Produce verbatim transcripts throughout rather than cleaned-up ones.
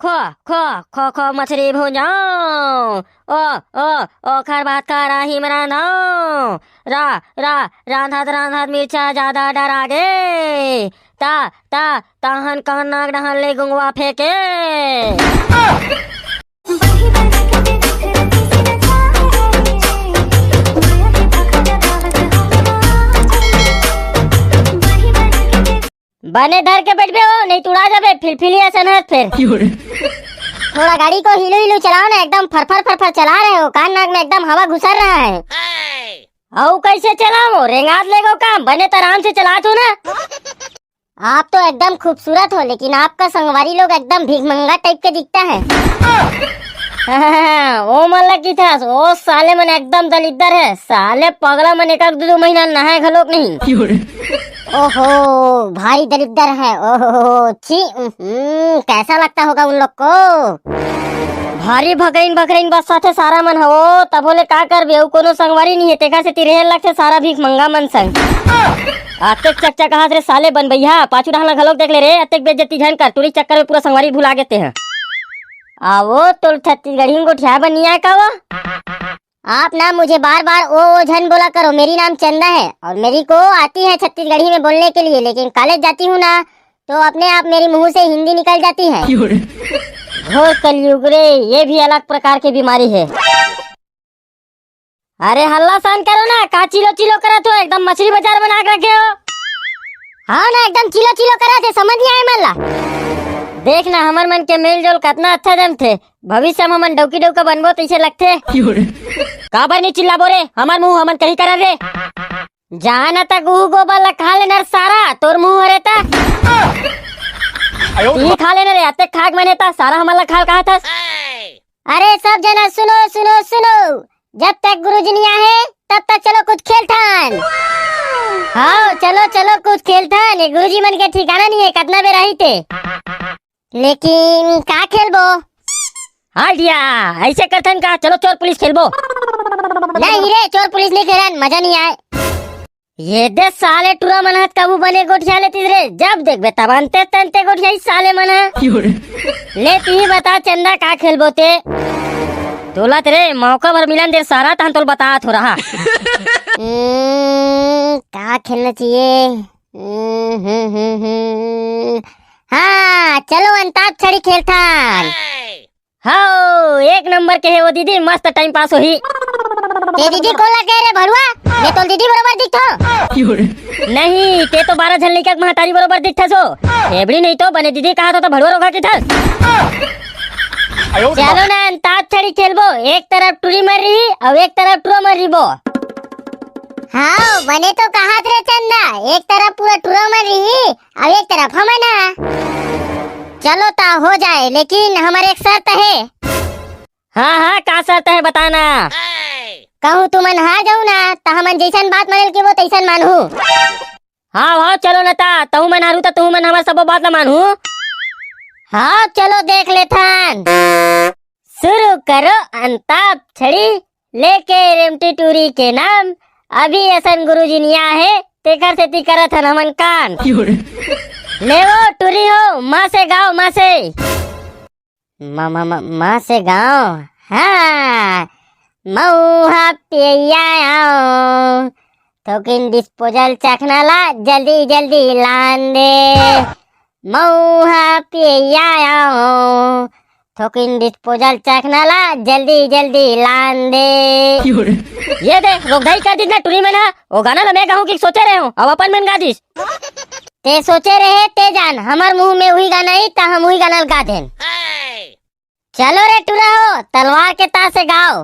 खो, खो, खो, खो मछरी भुंजाओ। ओ, ओ, ओखर बाद कड़ाही में रांधो। रा, रा, रांधत, रांधत मिर्चा ज्यादा डरा गे। ता, ता, तहन कहन नाक डहन ले गुंगवा फेंके। बने धर के बैठबे हो, नहीं तुड़ा जाबे, फिलफिलिया सनहत फेर। थोड़ा गाड़ी को हिलू हिलू चलाओ ना, एकदम फरफर फरफर चला रहे हो, कान नाक में एकदम हवा घुसर रहा है। अउ कैसे चलाओ, रेंगात लेगो काम, बने त आराम से चलात हो ना। आप तो एकदम खूबसूरत हो, लेकिन आपका संगवारी लोग एकदम भिखमंगा टाइप के दिखता है। ओ मन लगी था, ओ साले मन एकदम दलिद्दर है, साले पगला मन एक दो, दो महीना नहाए घलोक नहीं। ओहो, भारी दलिद्दर है। ओहो, छी, उहुं, कैसा लगता होगा उन लोग को? भारी भकरीन भकरीन बस साथे सारा मन हवो, तभो ले का करबे, अउ कोनो संगवारी नहीं है, तेखर सेती रेहे लगथे सारा भिखमंगा मन संग। अतेक चकचकाहत रे साले बनबैया, पाछू डहन ला घलोक देख ले रे, अतेक बेइज्जती झन कर, टूरी चक्कर में पूरा संगवारी भुला गे तेहा। आवो, तोर छत्तीसगढ़ी में गोठिया बनिया का वो? आप ना मुझे बार बार ओ ओ झन बोला करो, मेरी नाम चंदा है और मेरी को आती है छत्तीसगढ़ी में बोलने के लिए, लेकिन कॉलेज जाती हूँ ना तो अपने आप मेरी मुंह से हिंदी निकल जाती है। घोर कलयुग रे, ये भी अलग प्रकार की बीमारी है। अरे हल्ला शांत करो ना, का चिलो चिलो करत हो, एकदम मछली बाजार बना के रखे हो। हाँ ना, एकदम चिलो चिलो करत हे, समझ नहीं आए मन ला। देख ना, हमर मन के मेल जोल कतना अच्छा जमथे, भविष्य में हमन डौकी डौका बनबो तैसे लगथे। काबर नहीं चिल्लाबो रे, हमर मुंह हमन कहीं करन रे। जाना तक ऊ गोबर ला खा लेना रे सारा, तोर मुंह हरे ता। ई खा लेना रे, अतेक खाक मने ता, सारा हमन ला खाल कहा थस। अरे सब जना सुनो, सुनो, सुनो, जब तक गुरुजी नहीं आए, तब तक चलो कुछ खेलथन। हाँ, चलो, चलो कुछ खेलथन, ये गुरुजी मन के ठिकाना नहीं है, कतना बेर आही ते। लेकिन का खेलबो? Idea, ऐसे करथन का, चलो चोर पुलिस खेलबो। नहीं रे, चोर पुलिस नहीं खेलन, मजा नहीं आए। ये दे साले टुरा मन ह कभू बने गोठिया लेतिस रे, जब देखबे तब अंते तंते गोठियाई साले मन ह। ले तुही बता चंदा का खेलबो ते? तोला ते रे मौका भर मिलन दे सारा, तहन तोल बता थोड़ा। हम्म, का खेलना चाहिए? हम्म, हम्म, हम्म, हम्म। हाँ, चलो अंताक्षरी खेलथन। हव, एक नंबर के हे वो दीदी, मस्त time pass होही। ते दीदी कोला कहे रे भड़ुआ? मैं तो दीदी बरोबर दिखथो। नहीं, ते तो बारह झन लइका के महतारी बरोबर दिखथस हो। एबड़ी नहीं तो बने दीदी कहा तो, तो भड़ुआ रोगा की थस। चलो ना, अंताक्षरी खेलबो। एक तरफ टुरी मर रही और एक तरफ टुरा मर रहीबो। हाँ, बने तो कहात रे चंदा, एक तरफ पूरा टुरा मर रही, अब एक तरफ हमन ह। चलो ता हो जाए, लेकिन हमर एक शर्त हे। हाँ, हाँ, का शर्त हे बताना? कहूँ तुमन हार जाऊ ना, त हमन जैसन बात मानेल की वो तैसन मानहू। हाँ, हाँ, चलो ना ता, तहू मन हारू त तहू मन हमर सबो बात ला मानहू। हाँ, चलो देख लेथन। शुरू करो अंताक्षरी, लेके रेमटी टूरी के नाम। अभी असन गुरुजी निया हे, तेकर सेती करत हन हमन काम। ले वो टूरी हो, माँ से गाओ, माँ से। माँ, माँ, माँ, माँ से गाओ। हाँ, मऊहा पिया आओ, थोकिन disposal चखना ला, जल्दी, जल्दी लान दे। मऊहा पिया आओ, थोकिन disposal चखना ला, जल्दी, जल्दी लान दे। ये दे, रोगधाई कर दिस ना टूरी मन ह। वो गाना ला मैं गाहूँ कि सोचे रहे हूँ, अब अपन मन गा दिस। ते सोचे रहे, ते जान, हमर मुंह में उही गाना ही, त हम उही गाना ला गा देन। चलो रे टूरा हो, तलवार के तार से गाओ।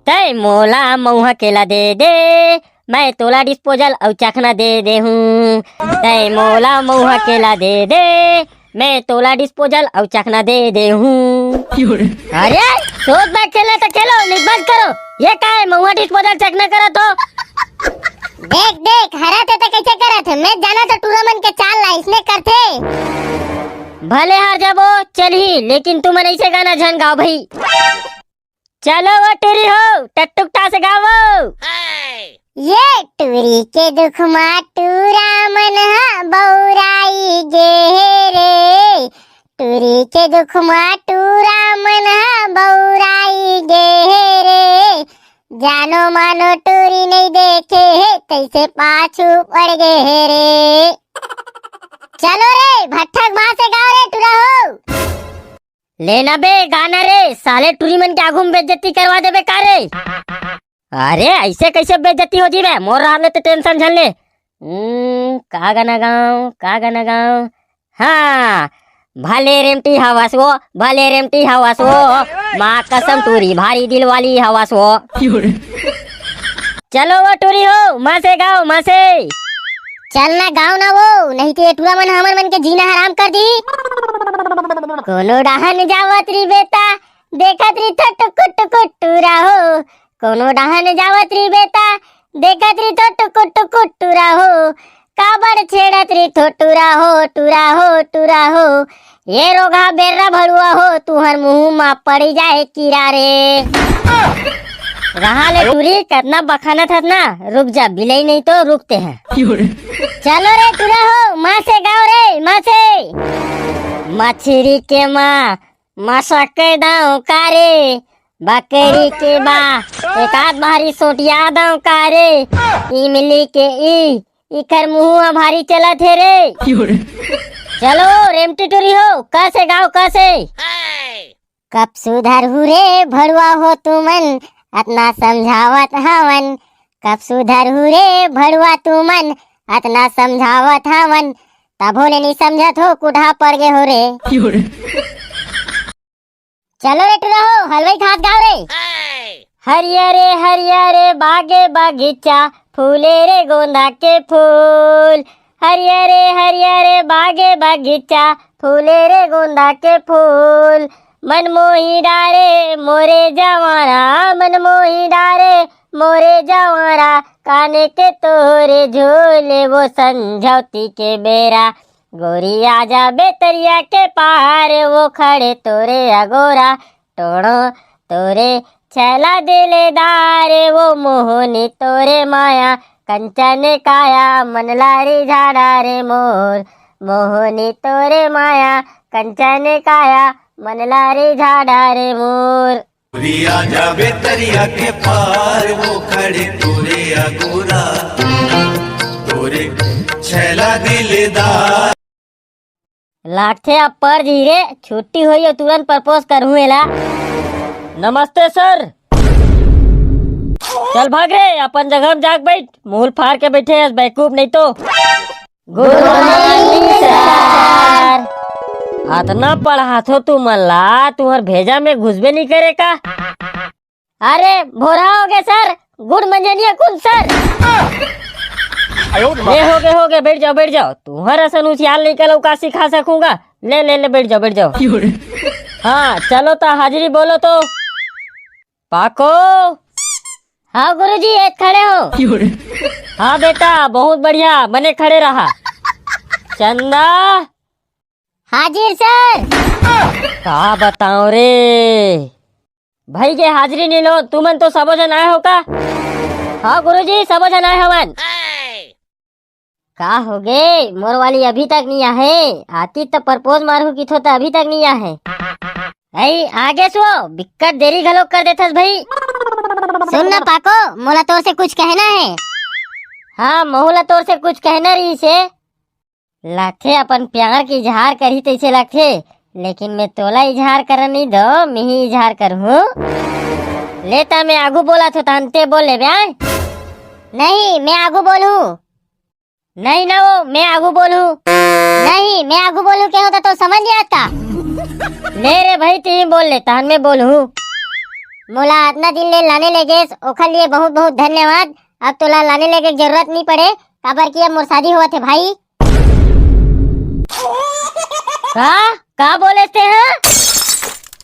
तै मोला मऊहा केला दे दे, मैं तोला disposal अउ चखना दे दे हूँ। तै मोला मऊहा केला दे दे, मैं तोला disposal अउ चखना दे दे हूँ। अरे, सोच बात खेलना तो खेलो, नहीं बंद करो। ये का है, मऊहा disposal चखना करो तो? देख, देख, हरा ते, ते कैसे करत हे? मैं जाना तो टूरा मन के चाल ला, इसने करथे। भले हार जाबो, चलही, लेकिन तुमन ऐसे गाना झन गाओ भाई। चलो वो टूरी हो, टट्टुक टा से गाओ वो। ये टूरी के दुख मा टूरा मन हा बौराई गे हे रे, टूरी के दुख मा टूरा मन ह बउराई गे हे रे, जानो मानो टूरी नइ देखे हे, तइसे पाछू पड़ गे हे रे। चलो रे, भट्ठक भांसे गाओ रे टूरा हो। ले ना बे गाना रे, साले टूरी मन के आगू में बेइज्जती करवा देबे का रे? अरे, ऐसे कैसे बेइज्जती हो जी बे? मोर राह ले ते tension झन ले। हम्म, का गाना गाऊं, का गाना गाऊं? हाँ, भले रेमटी हवस वो, भले रेमटी हवस वो, माँ कसम टूरी भारी दिल वाली हवस वो। चलो वो टूरी हो, माँ से गाओ, माँ से। चल ना गाओ ना वो, नहीं तो ये टूरा मन हमर मन के जीना हराम कर दी। कोनो डहन जावत री बेटा, देखत री तो टुकुर टुकुर टूरा हो। कोनो डहन जावत री बेटा, देखत री तो टुकुर टुकुर टूरा हो। काबर छेड़त री तो टूरा हो, टूरा हो, टूरा हो। ये रोगहा बेर्रा भड़ुआ हो, तुहर मुंह मा पड़ जाए कीरा रे। रहा ले टूरी, कतना बखानत हस ना, रुक जा बिलई नहीं तो रुकते हैं। चलो रे टूरा हो, माँ से गाओ रे, माँ से। मछरी के माँ मसक दाव का रे, बकरी के बा, एकाध भारी सोटिया दाव का रे, इमली के ई, इखर मुंह भारी चलत हे रे। चलो रेमटी टूरी हो, कसे गाओ कसे। कब सुधरहू रे भड़ुआ हो तुमन, अतना समझावत हवन। कब सुधरहू रे भड़ुआ तुमन, अतना समझावत हवन। तभो ले नी समझत हो, कुढ़ा पड़ गे हो रे। चलो रे टूरा हो, हलवाई खास गाओ रे। हरिया रे हरिया रे बागे बगीचा, फूले रे गोंदा के फूल। हरिया रे हरिया रे बागे बगीचा, फूले रे गोंदा के फूल। मन मोही डारे मोरे जवारा, मन मोही डारे मोरे जवारा। काने के तोरे झोले वो संझौती के बेरा। गोरी आजा बेतरिया के पार, वो खड़े तोरे अगोरा। टोड़ो तोरे छैला दिलदार, वो मोहनी तोरे माया। कंचन काया मन लारी झाड़ा रे मोर, मोहनी तोरे माया। कंचन काया मन लारी झाड़ा रे मोर। गोरी आजा बेतरिया के पार, वो खड़े तोरे अगोरा। तोरे छैला दिलदार। लागथे अब पड़ जही रे, छुट्टी होई अउ तुरंत propose करहूं एला। नमस्ते सर। चल भाग रे, अपन जगह में जाके बैठ, मुंह फाड़ के बैठे हस बेवकूफ नहीं तो। गुड मॉर्निंग सर। अतना पढ़ाथो तुमन ला, तुंहर भेजा में घुसबे नहीं करे का? अरे भोरहा होगे सर, गुड़ मंजनिया कुन सर। ले होगे होगे, बैठ जाओ बैठ जाओ, तुंहर असन हुसियार लइका ल अउ का सिखा सकूंगा। ले ले ले, बैठ जाओ बैठ जाओ। हाँ चलो त हाजिरी बोलो तो। पाको। हाँ गुरुजी, एत खड़े हो। हाँ बेटा, बहुत बढ़िया, बने खड़े रहा। चंदा। हाजिर सर। का बताओ रे, भाई के हाजिरी नहीं लो, तुमन तो सबो झन आए हो का? हाँ गुरुजी, सबो झन आए हवन। का होगे? मोर वाली अभी तक नहीं आहे। आती त propose मारहूं किथो त अभी तक नहीं आहे। अई, आगे सो, बिक्कट देरी घलो कर देथस भाई। सुन ना पाको, मोला तोर से कुछ कहना है। हाँ, महू ला तोर से कुछ कहना रहिस हे। लागथे अपन प्यार के इजहार करही तइसे लागथे, लेकिन मैं तोला इजहार करन नहीं दो, मिही इजहार करहूँ। ले ता मैं आगू बोला थो, तहन ते बोल लेबे, आय? नहीं, मैं आगू बोलहूँ। नहीं ना वो, मैं आगू बोलहूँ। नहीं, मैं आगू बोलहूँ के होता तो समझ लिया था। ले रे भाई, तहीं बोल ले, तहन मैं बोलहूँ। मोला अतना दिन ले लाने ले गेस, ओखर लिए बहुत बहुत धन्यवाद। अब तोला लाने लेके जरूरत नहीं पड़े, काबर कि अब मोर शादी होवत हे भाई। का? का बोले ते ह?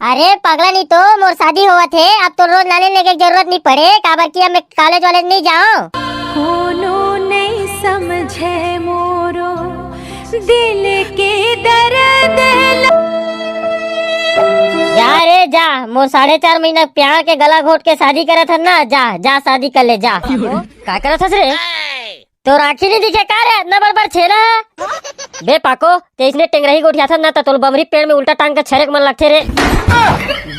अरे पगला नहीं तो, मोर शादी होवत हे, अब तो रोज लाने लेके जरूरत नहीं पड़े, काबर कि अब मैं कॉलेज वॉलेज नहीं जाओ। कोनो नहीं समझे मोरो दिल के दर्द ला। जा रे जा, मोर साढ़े चार महीना प्यार के गला घोट के शादी करत हन ना, जा, जा शादी कर ले, जा। का करत हस रे? तोर आँखी नहीं दिखे का रे, इतना बड़ बड़ छेना है? बे पाको, ते इसने टेंगरही गोठियाथस ना, त तोल बमरी पेड़ में उल्टा टांग के छरेक मन लगथे रे।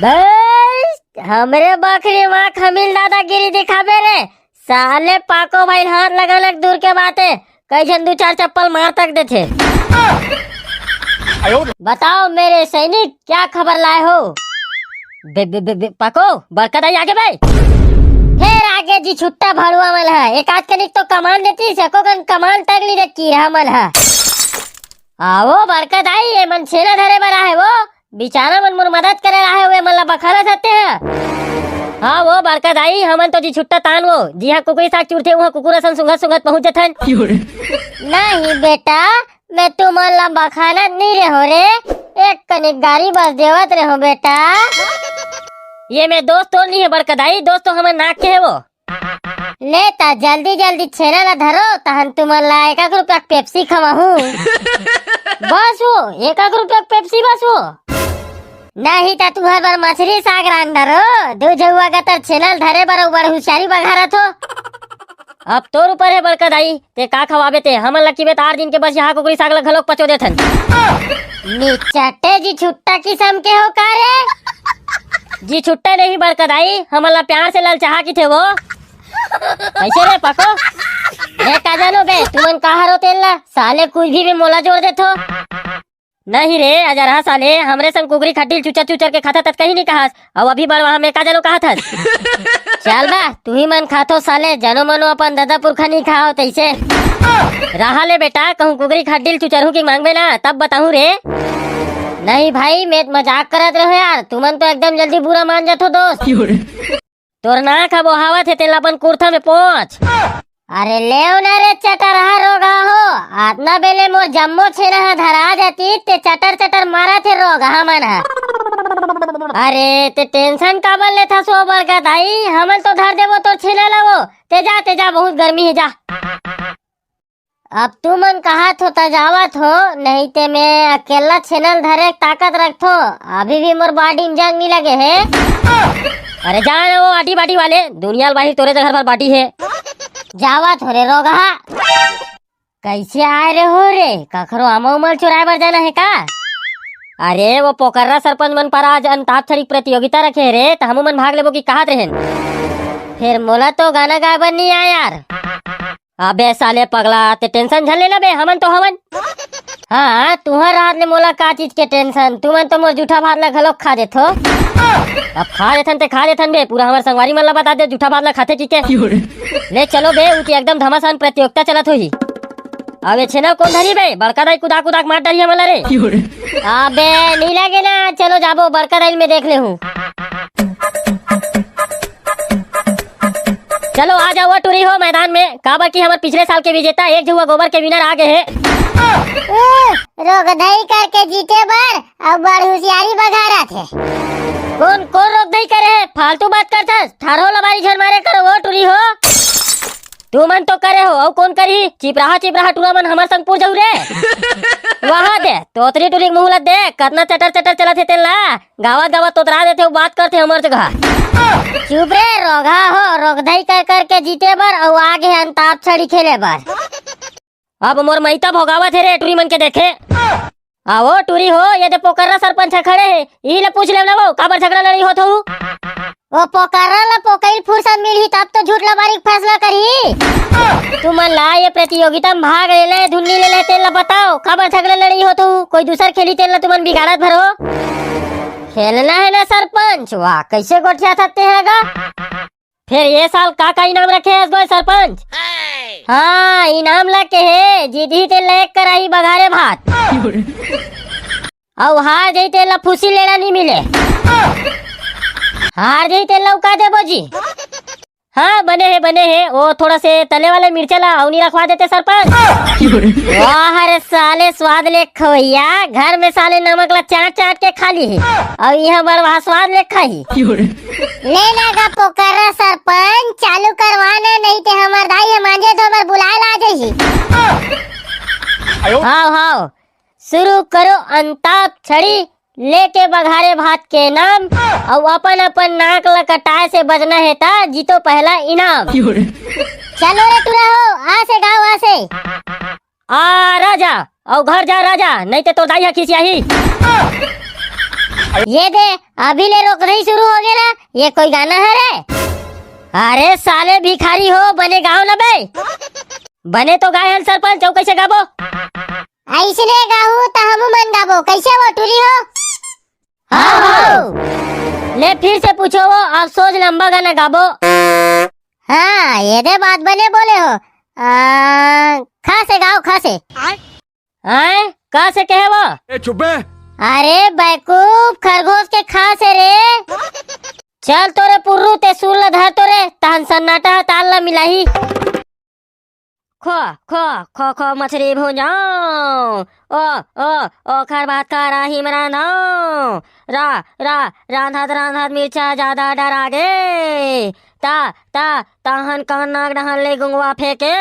बस, हमरे बकरी माँ खमिल दादागिरी दिखाबे रे। साले पाको भाई, हाथ लगा लग दूर के बात है, कई झन दू चार चप्पल मार तक देथे। बताओ मेरे सैनिक, क्या खबर लाए हो? बे, बे, बे, बे, पाको, बड़का दाई आगे बे। फेर आगे जी छुट्टा भड़ुआ मन ह। एक आध कनिक तो कमान देती, सको कन कमान तक ली रे कीरा मन ह। आवो बड़का दाई, ये मन छेना धरे बर आहे वो। बिचारा मन मोर मदद करे आहे, वे मन ला बखाना चाहते हैं। हाँ वो बड़का दाई, हमन तो जी छुट्टा तान वो, जिहाँ कुकरी साग चुरथे, उहाँ कुकुर असन सुंघत सुंघत पहुँच जथन। नहीं बेटा, मैं तुमन ला बखानत नहीं रहो रे, एक कनिक गारी बस देवत रहो बेटा। ये मैं दोस्त तो नहीं है बड़का दाई, दोस्त तो हमर नाक के है वो। ले ता जल्दी जल्दी छेना ला धरो, तहन तुमन ला एक एक रुपया के पेप्सी खवाहूँ। बस वो, एक एक रुपया के पेप्सी बस वो। नहीं ता तुहर बर मछरी साग रांध धरो, दू झउआ गतर छेना ल धरे बर अउ बड़ हुसियारी बघारत हो। अब तोर ऊपर है बड़का दाई, ते का खवाबे ते, हमन ल किबे त आठ दिन के बस यहाँ कुकरी साग ल घलोक पचो देथन। निचटे जी छुट्टा किसम के हो का रे? जी छुट्टा नहीं बड़का दाई, हमन ल प्यार से ललचाहा किथे वो। कैसे रे पको? मैं का जानो बे, तुमन का हरो तेन ला? साले कुछ भी में मोला जोर देथो। नहीं रे अजरहा साले, हमरे संग कुकरी खड्डी ल चुचर चुचर के खाता तत कहीं नहीं कहस, अउ अभी बड़वा में का जानो कहत हस। चल बा, तुही मन खाथो साले, जनो मनो अपन ददा पुरखा नहीं खाओ तैसे। रहा ले बेटा, कहूँ कुकरी खड्डी ल चुचरहूँ की मांगबे ना, तब बताहूँ रे। नहीं भाई, मैं त मजाक करत रहो यार, तुमन तो एकदम जल्दी बुरा मान जाथो दोस्त। तोर नाक ह बोहावत हे, तेला अपन कुर्ता में पोंछ। अरे लेव ना रे चटरहा रोगहा हो, आतना बेले मोर जम्मो छेना ह धरा जाती, ते चटर चटर मारत हे रोगहा मन ह। अरे ते टेंशन काबर लेथस ओ बड़का दाई, हमन तो धर देबो तोर छेना ल वो। ते जा, ते जा, बहुत गर्मी हे, जा। अब तुमन कहत हो त जावत हो, नहीं ते मैं अकेला छेना ल धरे के ताकत रखथो। अभी भी मोर body में जंग नहीं लगे हे। अरे जा ना वो आटी बाटी वाले, दुनिया ल बाही तोरे जगह पर बाटी हे। जावत हो रे रोगहा। कैसे आए रे हो रे, कखरो आमा उमा ल चुराए बर जाना है का? अरे वो पोकर्रा सरपंच मन पर आज अंताक्षरी प्रतियोगिता रखे हे रे, त हमू मन भाग लेबो की कहत रहेन। फिर मोला तो गाना गाए बर नहीं आए यार। अबे साले पगला, ते टेंशन झन ले ना बे, हमन तो हवन। हाँ, तुहर हाथ ले मोला का चीज के टेंशन, तुमन तो मोर जूठा भात ला घलोक खा देथो। अब खा देथन ते खा देथन बे, पूरा हमर संगवारी मन ला बता दे जूठा भात ला खाथे की के। ले चलो बे, उती एकदम धमासान प्रतियोगिता चलत होही। अबे छेना कोन धरी बे, बड़का दाई कुदा कुदा के मार डरी हमन ला रे। अबे नहीं लगे ना, चलो जाबो बड़का दाई में देख ले हूँ। चलो आ जाओ टूरी हो मैदान में, काबर की हमर पिछले साल के विजेता एक झुआ गोबर के winner आ गए हे। रोगधई करके जीते बर अउ बड़ हुसियारी बघारत हे। कोन कोन रोगधई करे हे? फालतू बात करथस, ठारो लबारी झन मारे करो वो टूरी हो। तुमन तो करे हो, अउ कोन करही? चिपराहा चिपराहा टूरा मन हमर संग पूछ जाऊ रे। वहाँ दे तोतरी टूरी के मुँह ला दे, कतना चटर चटर चलत हे तेन ला। गावत गावत तोतरा देथे, वो बात करथे हमर जगह। चुप रे रोगहा हो, रोगधई कर करके जीते बर अउ आगे अंताक्षरी खेले बर। अब मोर मइता भोगावत हे रे टूरी मन के देखे। आ ओ टूरी हो, ये दे पोकर्रा सरपंच ह खड़े हे, इही ले पूछ लेव ना वो, काबर झगड़ा लड़ई होत हो? वो पोकर्रा ला पोकई फुरसत मिलही तब तो झूठ लबारी के फैसला करही। तुमन ला ये प्रतियोगिता में भाग लेना हे, धुन नहीं लेना हे, तेन ला बताओ, काबर झगड़ा लड़ई होत हो? कोई दूसर खेली तेन ला तुमन बिगाड़त भरो। खेलना है ना सरपंच, वाह कैसे गोठियाथस ते ह गा। फिर ये साल का का इनाम रखे हस गोय सरपंच? हाँ, इनाम ला के हे, जीतही तेन ला एक कराही बघारे भात। अउ हार जही तेन ला फूसी लेड़ा नहीं मिले। हार जही तेन ला उका देबो जी। हाँ, बने हे, बने हे। वो थोड़ा से तले वाले मिर्चा ला अउ नहीं रखवा देते सरपंच। वाह रे साले, स्वाद ले खवैया, घर में साले नमक ला चाट चाट के खा ली हे, अउ यहाँ बड़वा स्वाद ले खाही। ले ना गा पोकर्रा सरपंच, चालू करवा ना, नहीं ते हमर दाई ह मांजे धोबर बुलाए ला आ जही। हाव, हाव, शुरू करो अंताक्षरी, लेके बघारे भात के नाम, अउ अपन अपन नाक ल कटाए से बजना हे त जीतो पहला इनाम। चलो रे टुरा हो, आ से गाओ, आ से। आ राजा, अउ घर जा राजा, नहीं ते तोर दाई ह खिसियाही। ये दे, अभी ले रोकधई शुरू हो गेला, ये कोई गाना है रे? अरे साले भिखारी हो, बने गाओ ना बे। बने तो गाए हन सरपंच, अउ कैसे गाबो? ऐसने गाहू त हमू मन गाबो, कैसे वो टुरी हो? हाँ, हाँ। ले फिर से पूछो वो, अब सोच लंबा गाना गाबो। हाँ, ये दे बात बने बोले हो। आ, खा से गाओ, खा से। आए? का से कहे वो? ए, चुप बे। अरे बैकूफ, खरगोश के खा से रे। चल तोरे पुर्रू, ते सुर ल धर तोरे, तहन सन्नाटा ह ताल ल मिलाही। खो, खो, खो, खो मछरी भूंजाओ। ओ, ओ, ओखर बाद कराही म रांधो। रा, रा, रांधत, रांधत मिर्चा ज्यादा डरा गे। ता, ता, तहन कान नाक डहन ले गुंगवा फेंके।